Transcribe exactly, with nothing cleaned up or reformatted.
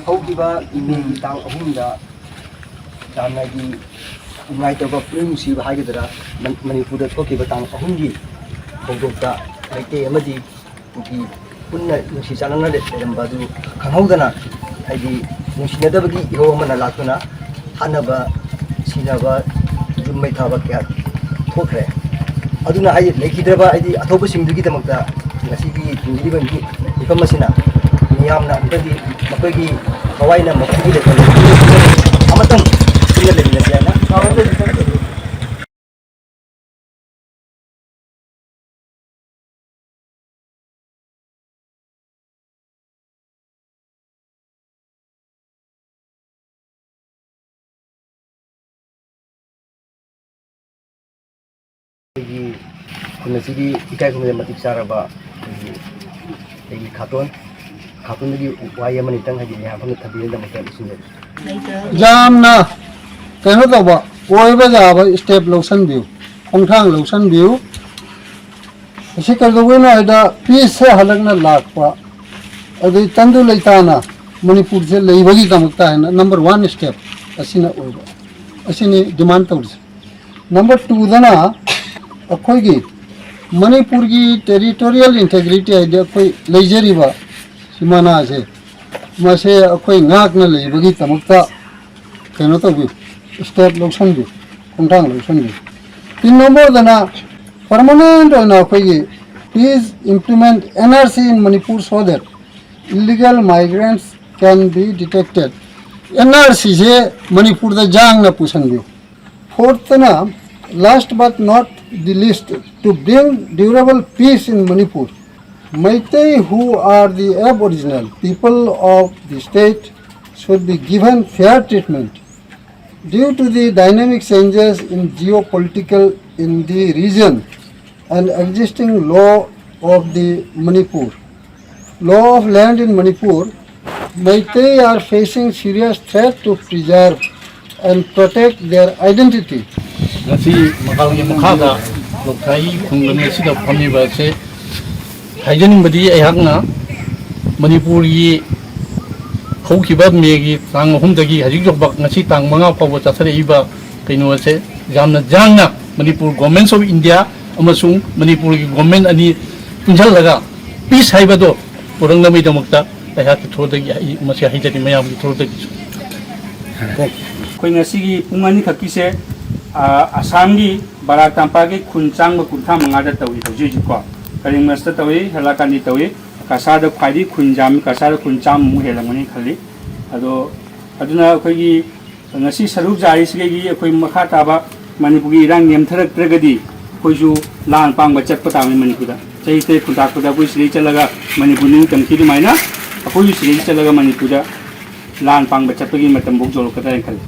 ꯍꯧꯈꯤꯕ ꯃꯦꯒꯤ ꯇꯥꯡ ꯑꯍꯨꯝꯗ ꯌꯥꯝꯅꯒꯤ ꯅꯨꯡꯉꯥꯏꯇꯕ, ꯄꯨꯛꯅꯤꯡ ꯅꯨꯡꯁꯤꯕ ꯍꯥꯏꯒꯗ꯭ꯔꯥ, ꯃꯅꯤꯄꯨꯔꯗ ꯊꯣꯛꯈꯤꯕ ꯇꯥꯡ ꯑꯍꯨꯝꯒꯤ ꯊꯧꯗꯣꯛꯇ ꯃꯩꯇꯩ ꯑꯃꯗꯤ ꯀꯨꯀꯤ ꯄꯨꯟꯅ ꯅꯨꯡꯁꯤ ꯆꯥꯟꯅꯅ ꯂꯩꯔꯝꯕ ꯑꯗꯨ ꯈꯪꯍꯧꯗꯅ, ꯍꯥꯏꯗꯤ, ꯅꯨꯡꯁꯤꯅꯗꯕꯒꯤ ꯏꯍꯧ ꯑꯃꯅ ꯂꯥꯛꯇꯨꯅ ꯍꯥꯠꯅꯕ, ꯁꯤꯅꯕ, ꯌꯨꯝ ꯃꯩ ꯊꯥꯕ ꯀꯌꯥ ꯊꯣꯛꯈ꯭ꯔꯦ꯫ ꯑꯗꯨꯅ, ꯍꯥꯏꯗꯤ, ꯂꯩꯈꯤꯗ꯭ꯔꯕ, ꯍꯥꯏꯗꯤ, ꯑꯊꯧꯕꯁꯤꯡꯗꯨꯒꯤꯗꯃꯛꯇ ꯉꯁꯤꯒꯤ ꯊꯤꯡꯕꯤꯔꯤꯕ ꯃꯤꯐꯝ ꯑꯁꯤꯅ ꯃꯤꯌꯥꯝꯅ ꯑꯃꯨꯛꯇꯗꯤ ꯃꯈꯣꯏꯒꯤ ꯊꯋꯥꯏꯅ ꯃꯈꯣꯏꯒꯤ ꯂꯩꯐꯝ ꯑꯃꯇꯪ ꯄꯨꯟꯅ ꯂꯩꯃꯤꯟꯅꯁꯦ ꯍꯥꯏꯅ ꯑꯩꯈꯣꯏꯒꯤ ꯈꯨꯟ ꯑꯁꯤꯒꯤ ꯏꯀꯥꯏ ꯈꯨꯝꯅꯕ ꯃꯇꯤꯛ ꯆꯥꯔꯕ ꯑꯩꯈꯣꯏꯒꯤ, ꯑꯩꯒꯤ ꯈꯥꯇꯣꯟ, ꯈꯥꯇꯣꯟꯗꯒꯤ ꯋꯥꯍꯩ ꯑꯃꯅꯤꯇꯪ, ꯍꯥꯏꯗꯤ, ꯃꯌꯥꯝ ꯄꯨꯟꯅ ꯊꯝꯕꯤꯅꯕꯒꯤꯗꯃꯛꯇ ꯂꯣꯏꯁꯤꯟꯖꯔꯤ꯫ ꯌꯥꯝꯅ ꯀꯩꯅꯣ ꯇꯧꯕ, ꯑꯣꯏꯕ ꯌꯥꯕ step ꯂꯧꯁꯤꯟꯕꯤꯌꯨ, ꯈꯣꯡꯊꯥꯡ ꯂꯧꯁꯤꯟꯕꯤꯌꯨ꯫ ꯑꯁꯤ ꯀꯩꯗꯧꯕꯩꯅꯣ ꯍꯥꯏꯗ, peace ꯁꯦ ꯍꯟꯗꯛꯅ ꯂꯥꯛꯄ, ꯑꯗꯩ ꯇꯪꯗꯨ ꯂꯩꯇꯥꯅ ꯃꯅꯤꯄꯨꯔꯁꯦ ꯂꯩꯕꯒꯤꯗꯃꯛꯇ ꯍꯥꯏꯅ number one step ꯑꯁꯤꯅ ꯑꯣꯏꯕ, ꯑꯁꯤꯅꯤ demand ꯇꯧꯔꯤꯁꯦ꯫ Number two ꯗꯅ ꯑꯩꯈꯣꯏꯒꯤ ꯃꯅꯤꯄꯨꯔꯒꯤ territorial integrity ꯍꯥꯏꯗꯤ ꯑꯩꯈꯣꯏ ꯂꯩꯖꯔꯤꯕ ꯁꯤꯃꯥꯅꯥꯁꯦ, ꯃꯁꯦ ꯑꯩꯈꯣꯏ ꯉꯥꯛꯅ ꯂꯩꯕꯒꯤꯗꯃꯛꯇ ꯀꯩꯅꯣ ꯇꯧꯕꯤꯌꯨ, step ꯂꯧꯁꯟꯕꯤꯌꯨ, ꯈꯣꯡꯊꯥꯡ ꯂꯧꯁꯟꯕꯤꯌꯨ꯫ ꯇꯤꯟ ꯅꯝꯕꯔꯗꯅ permanent ꯑꯣꯏꯅ ꯑꯩꯈꯣꯏꯒꯤ, please implement N R C in Manipur so that illegal migrants can be detected꯫ N R C ꯁꯦ ꯃꯅꯤꯄꯨꯔꯗ ꯌꯥꯡꯅ ꯄꯨꯁꯟꯕꯤꯌꯨ꯫ Fourth ꯇꯅ, last but not the least, to bring durable peace in Manipur, Meitei, who are the aboriginal people of the state, should be given fair treatment. Due to the dynamic changes in geopolitical in the region and existing law of the Manipur, law of land in Manipur, Meitei are facing serious threat to preserve and protect their identity. ꯉꯁꯤ ꯃꯀꯥꯜꯒꯤ ꯃꯈꯥꯗ ꯂꯣꯛꯊꯥꯏ ꯈꯨꯡꯒꯪ ꯑꯁꯤꯗ ꯐꯝꯃꯤꯕ ꯑꯁꯦ ꯍꯥꯏꯖꯅꯤꯡꯕꯗꯤ, ꯑꯩꯍꯥꯛꯅ ꯃꯅꯤꯄꯨꯔꯒꯤ ꯍꯧꯈꯤꯕ ꯃꯦꯒꯤ ꯇꯥꯡ ꯑꯍꯨꯝꯗꯒꯤ ꯍꯧꯖꯤꯛ ꯌꯧꯕ ꯉꯁꯤ ꯇꯥꯡ ꯃꯉꯥ ꯐꯥꯎꯕ ꯆꯠꯊꯔꯛꯏꯕ ꯀꯩꯅꯣꯁꯦ ꯌꯥꯝꯅ ꯌꯥꯡꯅ ꯃꯅꯤꯄꯨꯔ Government of India ꯑꯃꯁꯨꯡ ꯃꯅꯤꯄꯨꯔꯒꯤ government ꯑꯅꯤ ꯄꯨꯟꯁꯤꯜꯂꯒ peace ꯍꯥꯏꯕꯗꯣ ꯄꯨꯔꯛꯅꯕꯒꯤꯗꯃꯛꯇ ꯑꯩꯍꯥꯛꯀꯤ ꯊ꯭ꯔꯣꯗꯒꯤ ꯑꯩ ꯃꯁꯤ ꯍꯥꯏꯖꯔꯤ, ꯃꯌꯥꯝꯒꯤ ꯊ꯭ꯔꯣꯗꯒꯤꯁꯨ꯫ ꯑꯩꯈꯣꯏ ꯉꯁꯤꯒꯤ ꯄꯨꯡ ꯑꯅꯤꯈꯛꯀꯤꯁꯦ, ꯑ, ꯑꯁꯥꯝꯒꯤ ꯕꯔꯥꯛ ꯇꯝꯄꯥꯛꯀꯤ ꯈꯨꯟ ꯆꯥꯝꯃ ꯀꯨꯟꯊ꯭ꯔꯥ ꯃꯉꯥꯗ ꯇꯧꯏ ꯍꯧꯖꯤꯛ ꯍꯧꯖꯤꯛꯀꯣ꯫ ꯀꯔꯤꯡꯃꯁꯇ ꯇꯧꯏ, ꯍꯦꯂꯥꯀꯥꯟꯗꯤ ꯇꯧꯏ, ꯀꯁꯥꯔꯗ ꯈ꯭ꯋꯥꯏꯗꯒꯤ ꯈꯨꯟ ꯌꯥꯝꯃꯤ, ꯀꯁꯥꯔꯗ ꯈꯨꯟ ꯆꯥꯝꯃꯃꯨꯛ ꯍꯦꯜꯂꯝꯒꯅꯤ ꯈꯜꯂꯤ꯫ ꯑꯗꯣ ꯑꯗꯨꯅ ꯑꯩꯈꯣꯏꯒꯤ ꯉꯁꯤ ꯁꯔꯨꯛ ꯆꯥꯔꯤꯁꯤꯗꯒꯤ ꯑꯩꯈꯣꯏ ꯃꯈꯥ ꯇꯥꯕ ꯃꯅꯤꯄꯨꯔꯒꯤ ꯏꯔꯥꯡ ꯅꯦꯝꯊꯔꯛꯇ꯭ꯔꯒꯗꯤ ꯑꯩꯈꯣꯏꯁꯨ ꯂꯥꯟ ꯄꯥꯡꯕ ꯆꯠꯄ ꯇꯥꯕꯅꯤ ꯃꯅꯤꯄꯨꯔꯗ꯫ ꯆꯍꯤ ꯇꯔꯦꯠ ꯈꯨꯟꯇꯥꯛꯄꯗ ꯑꯩꯈꯣꯏ ꯁꯤꯗꯩ ꯆꯠꯂꯒ ꯃꯅꯤꯄꯨꯔ ꯅꯤꯡꯇꯝꯈꯤ ꯑꯗꯨꯃꯥꯏꯅ ꯑꯩꯈꯣꯏꯁꯨ ꯁꯤꯗꯩ ꯆꯠꯂꯒ ꯃꯅꯤꯄꯨꯔꯗ ꯂꯥꯟ ꯄꯥꯡꯕ ꯆꯠꯄꯒꯤ ꯃꯇꯝ ꯐꯥꯎ ꯌꯧꯔꯛꯀꯗ꯭ꯔꯥ ꯍꯥꯏꯅ ꯈꯜꯂꯤ꯫